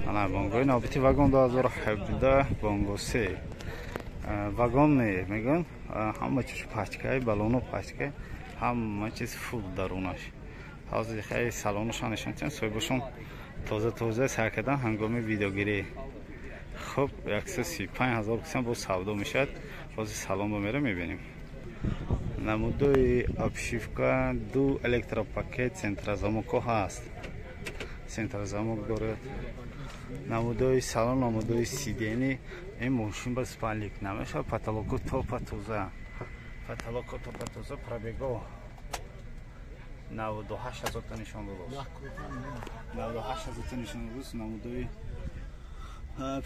Ана бонгои навбати вагон 2017 бонго 3. Вагон не мегӯям, ҳама чиз пачкай, балоно пачкай, ҳама чиз фул дарунаш. Ҳозир хеле салонашон нишон медиҳам, соҳибашон тоза тоза сар кардан ҳангоми видеогирӣ. Хуб, 135 ҳазор кисам бо савдо мешавад. Ҳозир салон ба мера мебинем. Намудои обшивка, ду электропакет, центрозамокҳо ҳаст. Центрозамок дорад. Намудои салон, намудои сидени. Ин мошин ба спальник намешавад, потолоко топа тоза. Потолоко топа тоза, пробего 98 ҳазор та нишон додааст. 98 ҳазор та нишон додааст. Намудои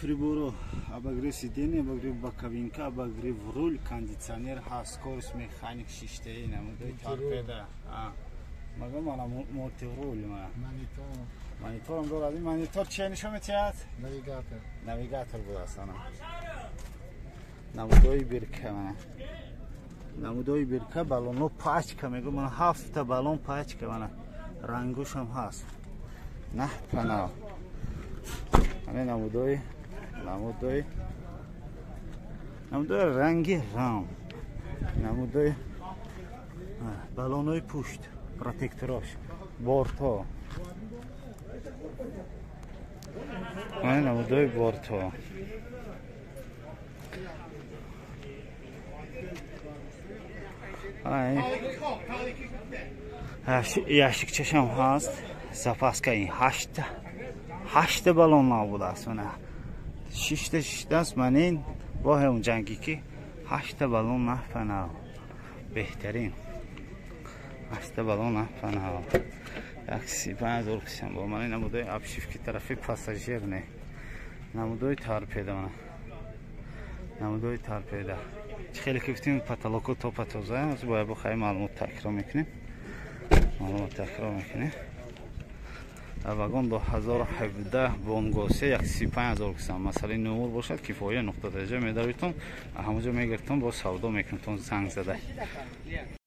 приборо, обогрев сиденья, обогрев боковинка, обогрев руль, кондиционер ҳаст, скорость механик шиштаи, намудои торпеда. Магам ана мультируль ма. Мониторам дорад. Ин монитор чия нишон медиҳад? Навигатор. Навигатор будааст ана. Намудои бирка мана. Намудои бирка, балоно пачка мегӯ, мана ҳафта балон пачка мана. Рангушам ҳаст. Наҳ панав. Ана намудои намудои намудои ранги рам. Намудои балонои пушт, протекторош, борто. Мана намудои борто. Ящикчашам ҳаст. Запаска ин ҳашта балон набудааст. Мана шишта шиштааст. Ман ин воҳе он ҷангӣ ки ҳашта балон нафанав. Беҳтарин. Ҳашта балон нафанав. 135 ҳазор кисам бо ман намудои обшивки тарафи пассажир не. Намудои торпеда мана. Намудои торпеда. Чӣ хеле ки гуфтем, потолоко топа тоза. Ҳозир бояд бо хай маълумот такрор мекунем. Маълумот такрор мекунем. Вагон 2017 бонго 3 135 ҳазор кисам. Масъалаи нумур бошад, кифоя нуқта таҷа медавитон, ҳамонҷо мегиртон, бо савдо мекунтон занг зада.